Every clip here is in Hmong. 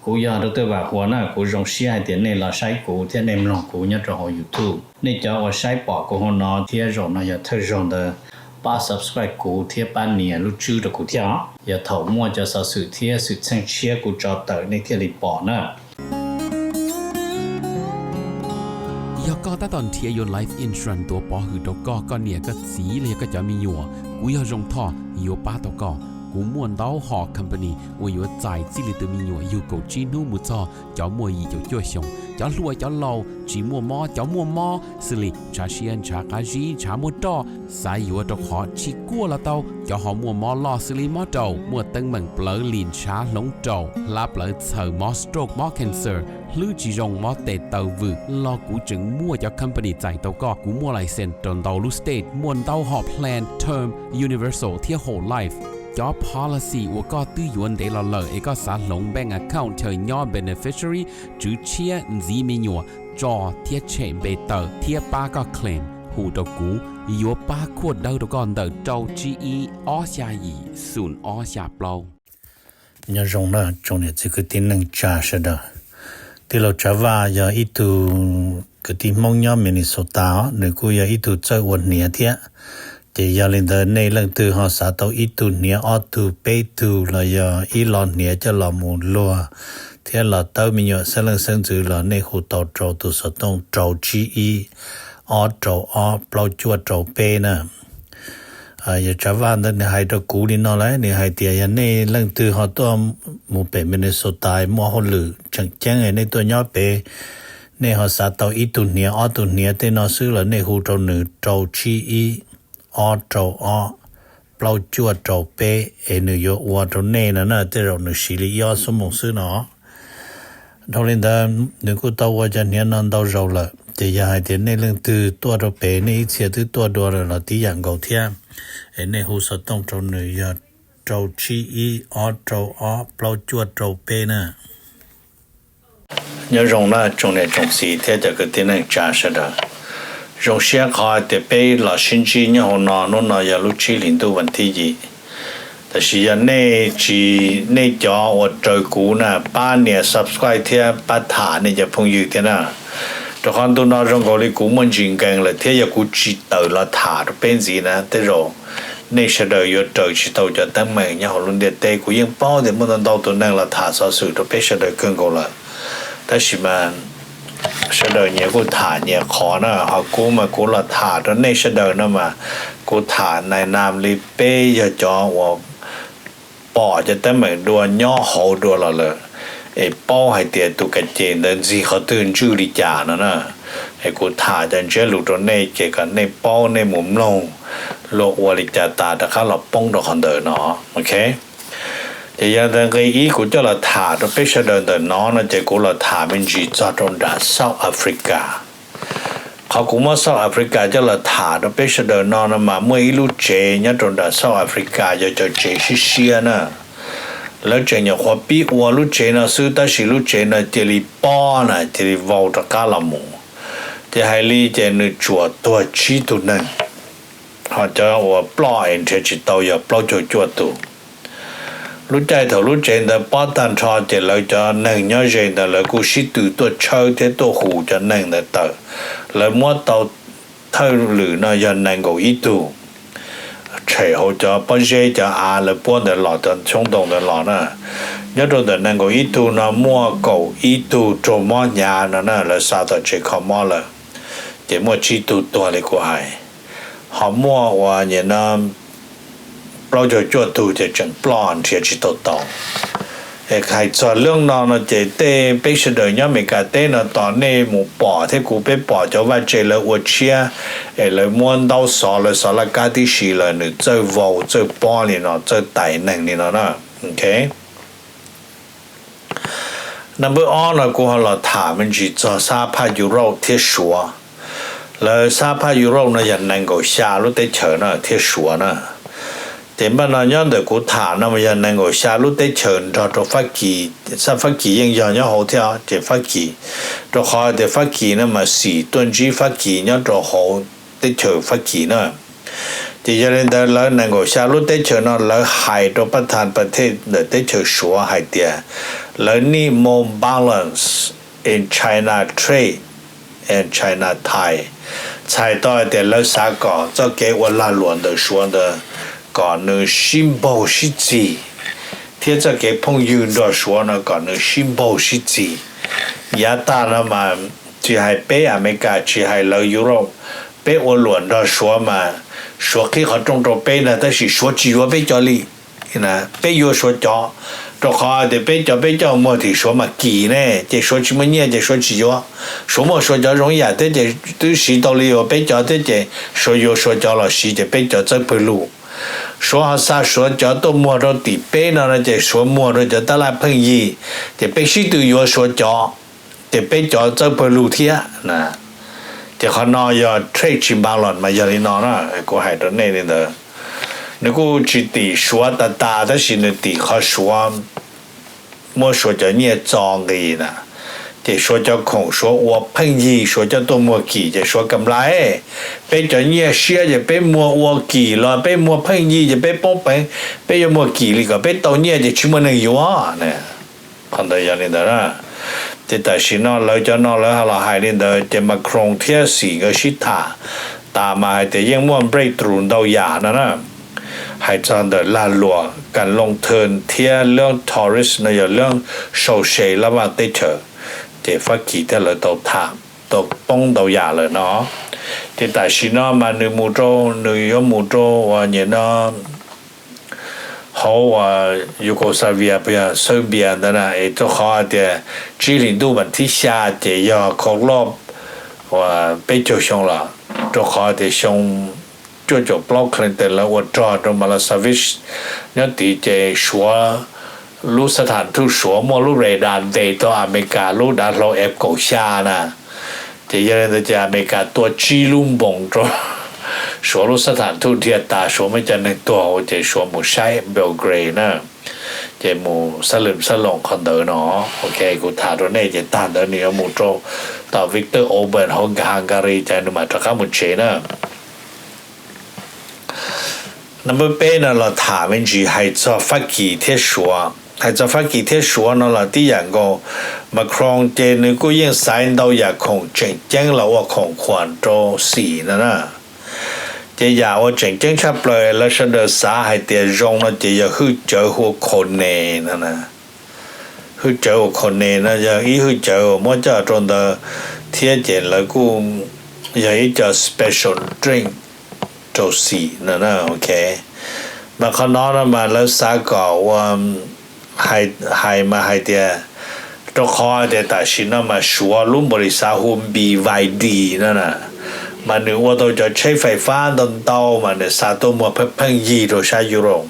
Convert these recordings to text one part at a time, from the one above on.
Kuv yog Doctor Vam Huas na, kuv zoo siab hais tias nej los saib kuv thiab nej mloog kuv nyob rau hauv YouTube. Nej cov uas saib pom kuv hauv no thiab zaum no yog thawj zaug ntawd, pab subscribe kuv thiab pab nias lub tswb rau kuv thiab os. Yog thaum muaj cov xov xwm thiab xwm txheej tshiab kuv tso tawm nej thiaj li pom na. Yog koj tab tom nrhiav yuav life insurance tuav pov hwm rau koj, koj niam koj txiv los yog koj cov me nyuam, kuv yog Zoo Thoj yuav pab tau koj. Kuv muaj ntau hom company uas yuav txais txij li tus me nyuam yug kaum tsib hnub mus txog cov muaj yim caum cuaj xyoos, cov hluas cov laus, tsis muaj mob cov muaj mob, xws li ntshav siab ntshav qab zib ntshav muaj roj, xav yuav rau qhov tsis kuaj los tau, cov ho muaj mob loj xws li mob raum, muaj teeb meem plawv lis ntshav hloov raum, hlab plawv txhaws, mob stroke mob cancer, hlwb tsis zoo mob tes taw vwm los kuv tseem muaj cov company txais tau koj. Kuv muaj license rau ntau lub state, muaj ntau hom plan term, universal thiab whole life. Cov policy uas koj twb yuav ntev los lawm es koj xav hloov bank account chaw nyob beneficiary, tswv tshiab, ntxiv me nyuam, tso thiab tshem npe tawm thiab pab koj claim, hu rau kuv, yuav pab khuaj dawb rau koj ntawm rau tsib ib ob xya yim xoom ob xya plaub. Nyob zoo na tsoom niam txiv kwv tij neej tsa sawv daws. Tij laug Tsav Vaj yog ib tug kwv tij Hmoob nyob Minnesota os, nws kuj yog ib tug txawj ua hniav thiab. Ces yog li ntawd nej leej twg ho xav tau ib tug hniav ob tug peb tug los yog ib lo hniav coj los mus luag thiab los tawb me nyuam xeeb leej xeeb ntxwv los nej hu tau rau tus xov tooj rau tsib ib ob rau ob plaub cuaj rau peb na. Yawg Tsav Vaj ntawd nws hais rau kuv li no lawm, nws hais tias yog nej leej twg ho tuaj mus pem Minnesota muaj hauj lwm tseem ceeb nej tuaj nyob pem, nej ho xav tau ib tug hniav ob tug hniav tej no xwb los nej hu rau nws rau tsib ib ob rau ob plaub cuaj rau peb es nws yuav ua rau nej no na, tej zaum nws siv li ib ob xuab moos xwb no. Dhau li ntawd nws kuj tau ua cov hniav no ntau zaus lawm, ces yog hais tias nej leej twg tuaj rau pem nej ib txhia twb tuaj dua lawm los tib yam nkaus thiab, es nej hu xov tooj rau nws yog rau tsib ib ob rau ob plaub cuaj rau peb na. Nyob zoo na tsoom niam tsoom txiv thiab cov kwv tij neej tsa sawv daws. Zoo siab qhov tias peb los sib ntsib nyob hauv no, hnub no yog lub tsib hlis ntuj vas thib yim. Tab sis yog nej tsis, nej cov uas raws kuv na, pab nias subscribe thiab pab tham nej cov phooj ywg thiab na. Rau qhov ntu no zoo nkaus li kuv muaj ntsis nkees lawm thiab yog kuv tsis tawm los tham rau peb ntxiv na tej zaum nej sawv daws yuav raws tsis tau cov teeb meem nyob hauv lub ntiaj teb. Kuv yeej paub tias muaj ntau ntau tus neeg los tham xov xwm rau peb sawv daws kawg nkaus lawm, tab sis mas sawv daws nyias kuj tham nyias qhov na, ho kuv mas kuv los tham rau nej sawv daws no mas kuv tham nais nas li peb yog cov uas pom cov teeb meem dua nyob hauv dua los lawm, es paub hais tias tus ka ces ntawd ntxig qhov twg ntswj li cas no na. Es kuv tham cov ntsiab lus rau nej ces kom nej paub nej mus mloog luag ua li cas tas rov qab los poob rau qhov ntawd no, ok. Ces yog ntawd nqe ib kuv coj los tham rau peb sawv daws ntawm no no ces kuv los tham me ntsis txog rau nram South Africa. Qhov kuv muab South Africa coj los tham rau peb sawv daws no no mas muaj ib lub tsev nyob rau nram South Africa yog cov tsev siab siab na. Lawv tseem nyuam qhuav pib ua lub tsev no xwb tab sis lub tsev no cia li pob na, cia li vau rov qab los mus. Ces hais li ces nws tsuas tuag tsib tug neeg, ho cov uas ploj es nrhiav tsis tau yog plaub caug cuaj tus. Lub caij thaum lub tsev ntawd pob tag nrho ces lawv cov neeg nyob ze ntawd lawv kuj sib tw tuaj tshawb thiab tuaj hu cov neeg ntawd tawm. Lawv muab tau thawj lwm no yog nees nkaum ib tug, tshem hauv cov pob zeb cov av lawv puab ntawd los, cov xyoob ntoo ntawd los na. Nyob rau ntawm nees nkaum ib tug no muaj kaum ib tug raug mob hnyav no na, lawv xa tom tsev kho mob lawm, ces muaj tsib tug tuag li kuv hais. Ho muaj uas nim no plaub caug cuaj tug ces tseem ploj nrhiav tsis tau tau. Es hais txog lub no no ces tej peb sawv daws nyob Amelikas teb no tos nej mus pom thiab kuv peb pom cov vaj tse lawv ua tshiab, es lawv muab ntaub xov, lawv xov laj kab tib si lawm nws txawj vau txawj pob li no, txawj tais neeg li no na. Number ob no kuv ho los tham me ntsis txog sab phaj Europe thiab Suav. Lawv sab phaj Europe no yog nees nkaum xya lub teb chaws na thiab Suav na. Ces npaj no nyob ntawm kuv tham no mas yog nees nkaum xya lub teb chaws nrog rau Fab Kis, sab Fab Kis yeej yog nyob hauv thiab ces Fab Kis, rau qhov tias Fab Kis no mas xim tuaj ntsib Fab Kis nyob rau hauv teb chaws Fab Kis na. Ces yog li ntawd lawv nees nkaum xya lub teb chaws no lawv hais rau pab thas pas thej ntawm teb chaws Suav hais tias Lawv need more balance in China trade and China ties. Txhais tau hais tias lawv xav kom txoj kev ua lag luam ntawm Suav ntawd kom nws sib npaug sib txig, thiab txoj kev phooj ywg nrog Suav no kom nws sib npaug sib txig. Yav tag no mas tsis hais peb Amelikas, tsis hais lawv Europe, peb ua luam nrog Suav mas Suav qhib qhov rooj rau peb ntag, tab sis Suav tsis yuav peb cov li. Peb yuav Suav cov, rau qhov tias peb cov peb coj muag tim Suav mas kim ne, ces Suav tsis muaj nyiaj ces Suav tsis yuav. Suav muaj Suav cov zoo ib yam thiab ces twb siv tau li uas peb cov thiab ces Suav yuav Suav cov los siv ces peb cov txawj pawg lug. Suav ho xa Suav cov tuaj muag rau tim peb no no ces Suav muag rau cov tab laj pheej yig, ces peb sib tw yuav Suav cov, ces peb cov txawj pawg lug thiab. Ces qhov no yog trade tsis npav los mas yog li no na, kuv hais rau nej li ntawd. Nws kuj tsis tim Suav tas tas tab sis nws tim qhov Suav muab Suav cov nyiaj txo nqis na, ces Suav cov khoom Suav ua pheej yig Suav coj tuaj muag kim ces Suav kam lais, peb cov nyiaj siab ces peb muag ua kim los peb muag pheej yig ces peb poob peev, peb yuav muag kim li kom peb tau nyiaj ces tsis muaj neeg yuav. Qhov ntawd yog li ntawd na. Ces tam sim no lawv cov no lawv los hais li ntawd ces Macron thiab Xi nkawd sib tham tas mas hais tias yeej muaj breakthrough ntau yam no na. Hais txog ntawm lag luam kas loo thw thiab lub tourist no yog lub sau se lab vaj teb chaws, ces Fab Kis thiab lawv tau tham tau poob ntau yam lawm no. Ces tam sim no mas nws mus rau, nws yuav mus rau uas nyem no hauv uas Yugoslavia, Serbia ntawd na, es rau qhov hais tias tsib hlis ntuj vas thib xya ces yog khaus loj uas peb caug xyoo lawm, rau qhov tias xyoo cuaj caum plaub Clinton lawv ua rog rau Milosevic nyob tid ces Suav lub xab tham thuj Suav muaj lub radar ntes tau Amelikas lub dav hlau F kaum xya na. Ces yog li ntawd ces Amelikas tua tsib lub npoos rau Suav lub xab tham thuj dhia tas, Suav muaj cov neeg tuag hauv ces Suav mus saib Belgrade na, ces mus xab lwm xab loos qhov ntawd no. Ok, kuv tham rau nej ces tag ntawd nws yuav mus rau tom Viktor Orban hauv Hungary ces nws mam rov qab mus tsev na. Number peb no los tham me ntsis hais txog Fab Kis thiab Suav. Hais txog Fab Kis thiab Suav no los tib yam nkaus, Macron ces nws kuj yeej xaiv ntau yam khoom tseem ceeb los ua khoom khuam rau Xi no na. Ces yam uas tseem ceeb tshaj plaws lawv sawv daws xav hais tias zoo no ces yog hwj cawv hu ua Kone no. Hwj cawv ua Kone no yog ib hwj cawv uas muab coj rau ntawd thiab ces lawv kuj yog ib co special drink rau Xi no. Ok, mas qhov no no mas lawv xav kom ua, hais mas hais tias, rau qhov tias tam sim no mas Suav lub npaum li xav hu BYD no na, mas nws ua tau cov tsheb fais fab ntau ntau mas nws xa tuaj muag pheej pheej yig rau sab Europe.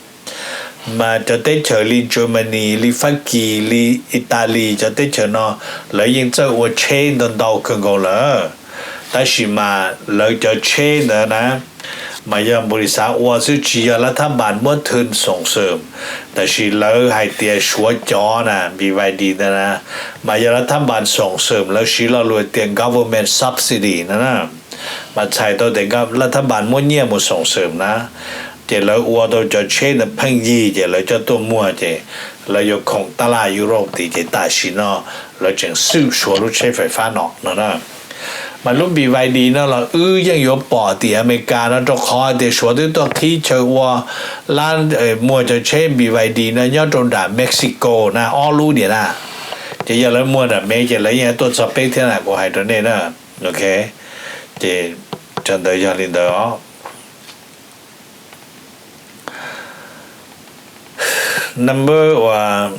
Mas cov teb chaws li Germany, li Fab Kis, li Italy, cov teb chaws no lawv yeej txawj ua tsheb ntau ntau kawg nkaus lawm. Tab sis mas lawv cov tsheb ntawd na, mas yog npaum li xav ua xwb tsis yog lav thab npas muab thw xoom xwm, tab sis lawv hais tias Suav cov na, BYD ntawd na, mas yog lav thab npas xoom xwm, lawv siv lo lus tias government subsidy no na. Mas txhais tau tias lav thab npas muab nyiaj mus xoom xwm na, ces lawv ua tau cov tsheb ntawd pheej yig ces lawv coj tuaj muag ces lawv yuav khoom taj laj Europe tid ces tam sim no lawv tseem xwj Suav lub tsheb fais fab no no na. Mas lub BYD no los wb yeej yuav pom tim Amelikas no rau qhov tias Suav twb tuaj qhib chaw ua lab muag cov tsheb BYD no nyob rau nram Mexico na ob lub niam na. Ces yog lawv muag nram Mev ces lawv yeej tuaj txog peb thiab na, kuv hais rau nej na. Ok, ces cov ntawd yog li ntawd os. Number uas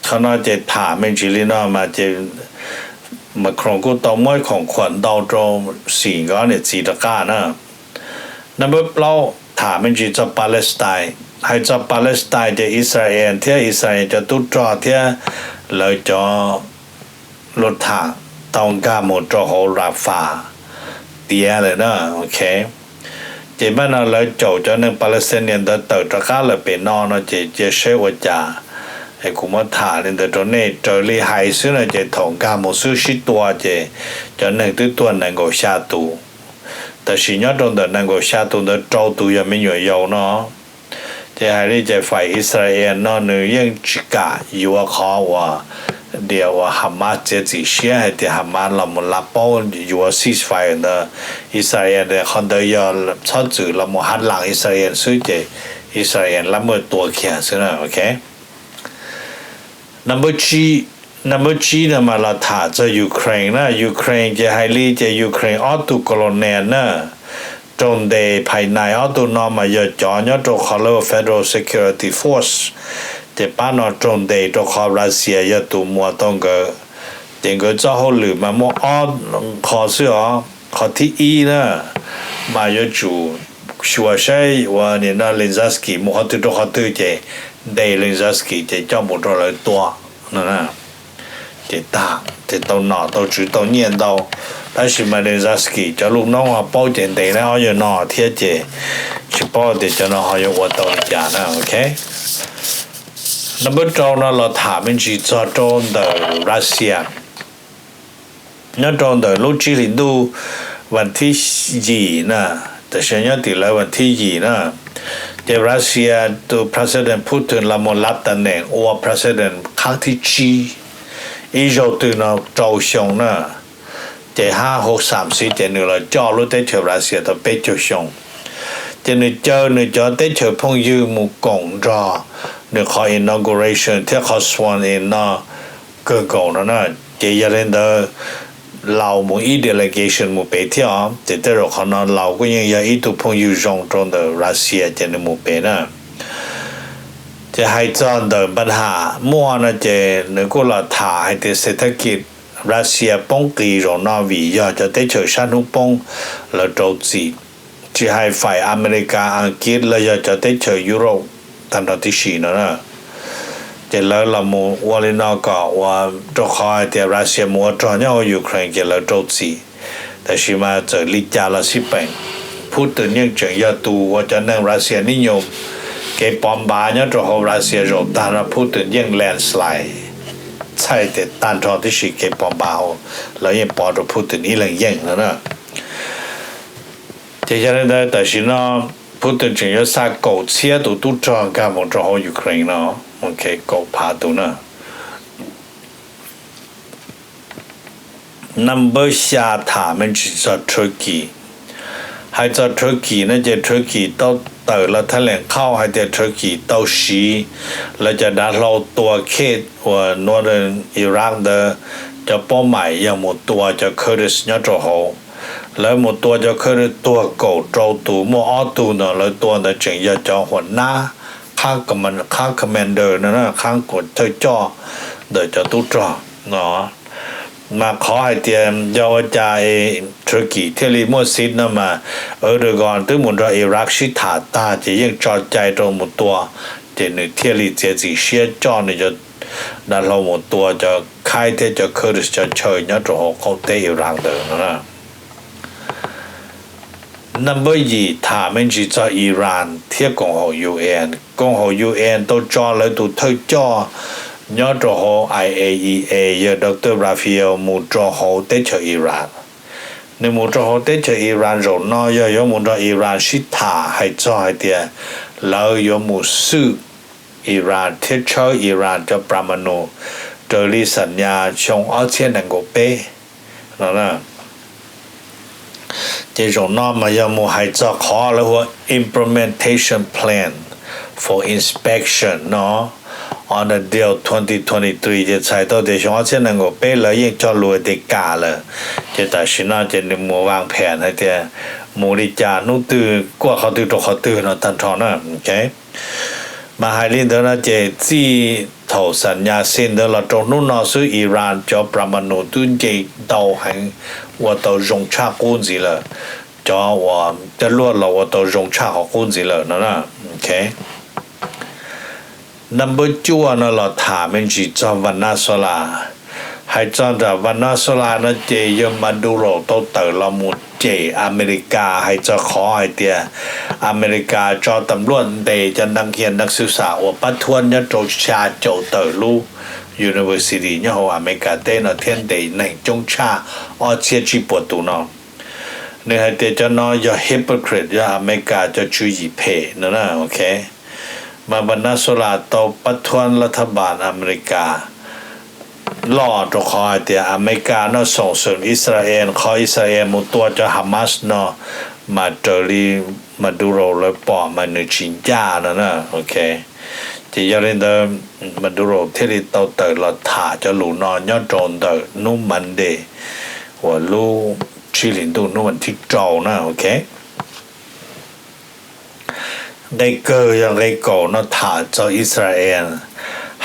qhov no ces tham me ntsis li no mas ces Macron kuj tau muab khoom khuam ntau rau Xi nkawd niam txiv rov qab na. Number plaub tham me ntsis txog Palestine. Hais txog Palestine ces Israel thiab Israel cov tub rog thiab lawv cov luag tham tau nkag mus rau hauv Rafah tiav lawm na. Ok, ces npaj no lawv caum cov neeg Palestinian ntawd tawm rov qab lawm pem no no ces cia saib ua cas. Kuv muab tham li ntawd rau nej raws li hais xwb no ces thaum nkag mus xwb sib tua ces cov neeg twb tuag nees nkaum xya tus, tab sis nyob rau ntawm nees nkaum xya tus ntawd rau tus yog me nyuam yaus no. Ces hais li ces fais Israel no nws yeej tsis kam yuav qhov uas dias uas Hamas txiav txim siab hais tias Hamas los mus la paub yuav ceasefire ntawd. Israel qhov ntawd yog txhob txwm los mus hav las Israel xwb ces Israel lab muaj tua kiag xwb na, ok. Number tsib, number tsib no mas los tham txog Ukraine na. Ukraine ces hais li ces Ukraine ob tug colonel na, raug ntes phais nais ob tug no mas yog cov nyob rau qhov lawv Federal Security Force, ces pab no raug ntes rau qhov Russia yog tus muas tau nkawd. Ces nkawd txoj hauj lwm mas muaj ob qho xwb os. Qhov thib ib na mas yuav tsum xyuas saib uas nim no Zelensky mus qhov twg rau qhov twg ces ntes Zelensky ces coj mus rau lawv tua no. Ces tag, ces tau nom tau tswv tau nyiaj ntau, tab sis mas Zelensky cov lub noob ho paub ces ntes lawv ob yawg no thiab ces tsis paub tias cov no ho yuav ua tau li cas na, ok. Number rau no los tham me ntsis txog rau ntawm Russia. Nyob rau ntawm lub tsib hlis ntuj vas thib yim na, tam sim nyob tim lawv vas thib yim na, ces Russia tus President Putin los mus lab tam neem ua President qhab thib tsib, ib zaug twg no rau xyoo na, ces hab hauv xam xiv ces nws los coj lub teb chaws Russia tau peb caug xyoo. Ces nws caw nws cov teb chaws phooj ywg mus koom nrog nws qhov inauguration thiab qhov sworn in no kawg nkaus no na. Ces yog li ntawd laus mus ib delegation mus pem thiab os, ces tej zaum qhov no laus kuj yeej yog ib tug phooj ywg zoo rau ntawm Russia ces nws mus pem na. Ces hais txog ntawm npaj ham muaj no ces nws kuj los tham hais tias xes thab kis Russia poob qis zaum no vim yog cov teb chaws sab hnub poob lawv rau txim, tsis hais fais Amelikas, Askiv los yog cov teb chaws Europe tag nrho tib si no na. Ces lawv los mus ua li no kom ua rau qhov hais tias Russia mus ua rog nyob hauv Ukraine ces lawv rau txim. Tab sis mas txawm li cas los xij peem, Putin yeej tseem yog tus uas cov neeg Russia nib nyuj kev pov npav nyob rau hauv Russia zaum tag no Putin yeej landslide, txhais tes tag nrho tib si kev pov npav hauv, lawv yeej pov rau Putin ib leeg yeej no na. Ces yog li ntawd tam sim no Putin tseem yuav xa kaum txhiab tus tub rog nkag mus rau hauv Ukraine no, kaum phav tus na. Number xya tham me ntsis txog Turkey. Hais txog Turkey no ces Turkey tau tawm los thaj leem qhauj hais tias Turkey tau siv lawv cov dav hlau tua khej uas Northern Iraq ntawd cov paub maim yog mus tua cov Kurdish nyob rau hauv. Lawv mus tua cov Kurdish tuag kaum rau tus, muaj ob tug ntawd lawv tua ntawd tseem yog cov huam nab, qhab commander no, qhab thawj coj ntawm cov tub rog no. Mas qhov hais tias yog ua cas Turkey thiaj li muaj xib no mas Erdogan twb mus nrog Iraq sib tham tag ces yeej tso cai rau mus tua, ces nws thiaj li txiav txim siab coj nws cov dav hlau mus tua cov Khaib thiab cov Kurdish cov chaw nyob rau hauv qaum teb Iraq ntawd no. Number yim tham me ntsis txog Iran thiab koom haum U N. Koom haum U N tau tso lawv tus thawj coj nyob rau hauv I A E A yog Doctor Rafael mus rau hauv teb chaws Iran. Nws mus rau hauv teb chaws Iran zaum no yog yuav mus nrog Iran sib tham hais txog hais tias lawv yuav mus xwj Iran thiab tshawb Iran cov pram ma nus raws li xam nyas xyoo ob txhiab nees nkaum peb no. Ces zaum no mas yog mus hais txog qhov lawv hu ua Implementation Plan for Inspection no on a deal twenty twenty-three, ces txhais tau tias xyoo ob txhiab nees nkaum peb lawv yeej cog lus tias kam lawm. Ces tam sim no ces nws mus vas phem hais tias mus li cas hnub twg kuaj qhov twg rau qhov twg no tag nrho na. Mas hais li ntawd no ces txij thaum xam nyas xi ntawd los rau hnub no xwb Iran cov pram ma nus twb nce ntau heev, ua tau zoo tshaj qub ntxiv lawm. Cov uas coj luaj los ua tau zoo tshaj qhov qub ntxiv lawm no. Number cuaj no los tham me ntsis txog Venezuela. Hais txog nram Venezuela no ces yawg Maduro tau tawm los mus cem Amelikas hais txog qhov hais tias Amelikas tso tam luaj ntes cov neeg hia neeg xwb xam uas pab thuab nyob rau xya caum tawm lub university nyob hauv Amelikas teb no thiab ntes neeg coob tshaj ob txhiab tsib puas tus no. Nws hais tias cov no yog hypocrite, yog Amelikas cov tswv yim phem no na, ok. Mas Venezuela tau pab thuab lab thab npas Amelikas loj rau qhov hais tias Amelikas no xoom xwm Israel qhov Israel mus tua cov Hamas no, mas raws li Maduro lawv pom mas nws tsis ncaj no na. Ces yog li ntawd Maduro thiaj li tau tawm los tham cov lus no nyob rau ntawm hnub Monday uas lub tsib hlis ntuj hnub vas thib rau na. Nqe kawg yog nqe kaum no tham txog Israel.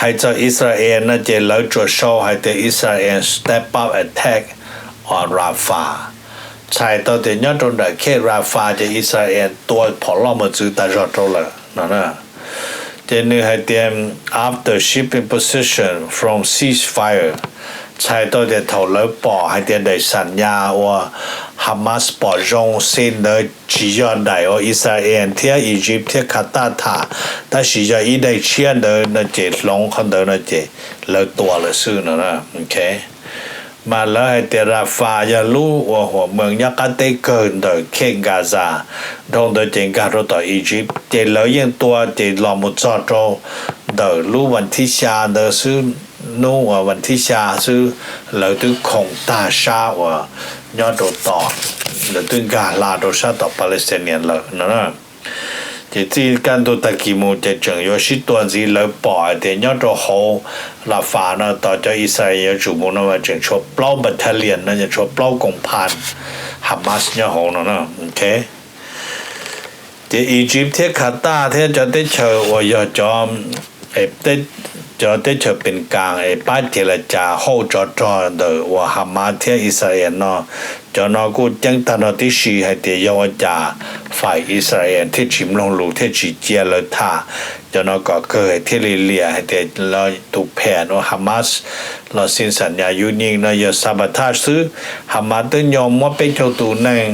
Hais txog Israel no ces lawv tsuas sau hais tias Israel step up attack on Rafah. Txhais tau tias nyob rau nram khej Rafah ces Israel tua phom loj mus txwv tas zog rau lawm no. Ces nws hais tias after shifting position from ceasefire, txhais tau tias thaum lawv pom hais tias daim xam nyas uas Hamas pom zoo xij ntawd tsis yog daim uas Israel thiab Egypt thiab Qatar tham, tab sis yog ib daim tshiab ntawd no ces hloov qhov ntawd no ces lawv tua lawm xwb no. Mas lawv hais tias Rafah yog lub uas huam mees nyob qab teb kawg ntawm khej Gaza, dhau ntawd ces nkag rau tom Egypt, ces lawv yeej tua ces los mus txog rau ntawm lub vas thib xya ntawd xwb, hnub uas vas thib xya xwb, lawv twb khoom tag sab uas nyob rau tom, lawv twb nkag hla rau sab tom Palestinian lawm no. Ces txij kaj ntug tag kis mus ces tseem yuav sib tua ntxiv, lawv pom hais tias nyob rau hauv Rafah no tos cov Israel yuav tsum mus no mas tseem tshuav plaub battalion no, yog tshuav plaub koom pha Hamas nyob hauv no. Ces Egypt thiab Qatar thiab cov teb chaws uas yog cov cov teb chaws pes kas es pab ces la cas hauj tsov rog ntawm uas Hamas thiab Israel no, cov no kuj ceeb tag nrho tib si hais tias yog ua cas fais Israel thiaj tsis mloog lus thiaj tsis cia lawv tham, cov no kom kawg thiaj li liam hais tias tus phem uas Hamas los xij xam nyas yus nyeej no yog sabotage xwb. Hamas twb nyo muab peb caug tus neeg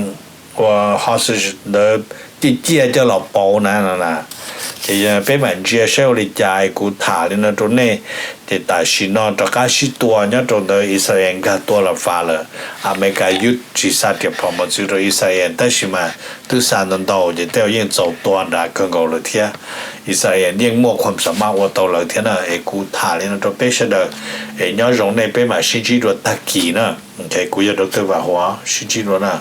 uas hostage ntawd ciaj ciaj coj los pauv na no na. Ces yog peb mam ntsia saib ua li cas, kuv tham li no rau nej. Ces tam sim no rov qab sib tua nyob rau ntawd, Israel nkag tua Rafah lawm, Amelikas yuav tsis xa riam phom mus txwv rau Israel, tab sis mas twb xa ntau ntau ces tej zaum yeej txaus tua nrad kawg nkaus lawm thiab. Israel yeej muaj khuam xam maj ua tau lawv thiab na. Es kuv tham li no rau peb sawv daws, es nyob zoo nej, peb mam sib ntsib dua tag kis na. Kuv yog Doctor Vam Huas, sib ntsib dua na.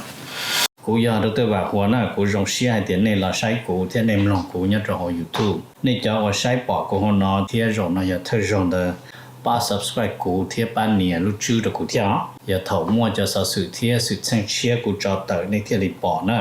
Kuv yog Doctor Vam Huas na, kuv zoo siab hais tias nej los saib kuv thiab nej mloog kuv nyob rau hauv YouTube. Nej cov uas saib pom kuv hauv no thiab zaum no yog thawj zaug ntawd, pab subscribe kuv thiab pab nias lub tswb rau kuv thiab os. Yog thaum muaj cov xov xwm thiab xwm txheej tshiab kuv tso tawm nej thiaj li pom na.